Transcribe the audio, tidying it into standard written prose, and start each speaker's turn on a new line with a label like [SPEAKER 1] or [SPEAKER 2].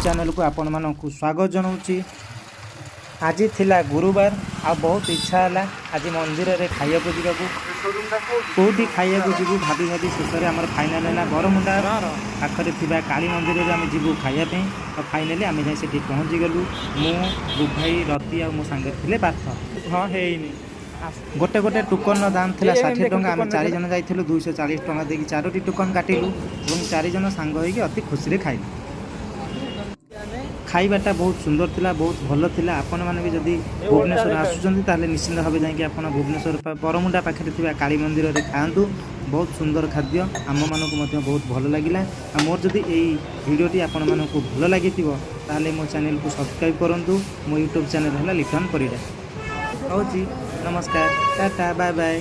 [SPEAKER 1] ଚ୍ୟାନେଲକୁ ଆପଣମାନଙ୍କୁ ସ୍ୱାଗତ ଜଣାଉଛି। ଆଜି ଥିଲା ଗୁରୁବାର ଆଉ ବହୁତ ଇଚ୍ଛା ହେଲା ଆଜି ମନ୍ଦିରରେ ଖାଇବାକୁ ଯିବାକୁ। କେଉଁଠି ଖାଇବାକୁ ଯିବୁ ଭାବି ଭାବି ଶେଷରେ ଆମର ଫାଇନାଲ୍ ହେଲା, ବରମୁଣ୍ଡା ପାଖରେ ଥିବା କାଳୀ ମନ୍ଦିରରେ ଆମେ ଯିବୁ ଖାଇବା ପାଇଁ। ଆଉ ଫାଇନାଲି ଆମେ ଯାଇ ସେଠି ପହଞ୍ଚିଗଲୁ। ମୁଁ, ବୁକ୍ ଭାଇ, ରତି ଆଉ ମୋ ସାଙ୍ଗରେ ଥିଲେ ପାର୍ଥ।
[SPEAKER 2] ହଁ, ହେଇନି।
[SPEAKER 1] ଗୋଟେ ଗୋଟେ ଟୋକନର ଦାମ ଥିଲା 60 ଟଙ୍କା। ଆମେ ଚାରି ଜଣ ଯାଇଥିଲୁ, 240 ଟଙ୍କା ଦେଇକି ଚାରୋଟି ଟୋକନ କାଟିଲୁ ଏବଂ ଚାରି ଜଣ ସାଙ୍ଗ ହେଇକି ଅତି ଖୁସିରେ ଖାଇଲୁ। ଖାଇବାଟା ବହୁତ ସୁନ୍ଦର ଥିଲା, ବହୁତ ଭଲ ଥିଲା। ଆପଣମାନେ ବି ଯଦି ଭୁବନେଶ୍ୱର ଆସୁଛନ୍ତି, ତାହେଲେ ନିଶ୍ଚିନ୍ତ ଭାବେ ଯାଇକି ଆପଣ ଭୁବନେଶ୍ୱର ବରମୁଣ୍ଡା ପାଖରେ ଥିବା କାଳୀ ମନ୍ଦିରରେ ଖାଆନ୍ତୁ। ବହୁତ ସୁନ୍ଦର ଖାଦ୍ୟ, ଆମମାନଙ୍କୁ ମଧ୍ୟ ବହୁତ ଭଲ ଲାଗିଲା। ଆଉ ମୋର ଯଦି ଏଇ ଭିଡ଼ିଓଟି ଆପଣମାନଙ୍କୁ ଭଲ ଲାଗିଥିବ, ତାହେଲେ ମୋ ଚ୍ୟାନେଲକୁ ସବସ୍କ୍ରାଇବ୍ କରନ୍ତୁ। ମୋ ୟୁଟ୍ୟୁବ୍ ଚ୍ୟାନେଲ୍ ହେଲା ଲିଟନ ପରିଡ଼ା। ରହୁଛି, ନମସ୍କାର, ଟାଟା, ବାଏ ବାଏ।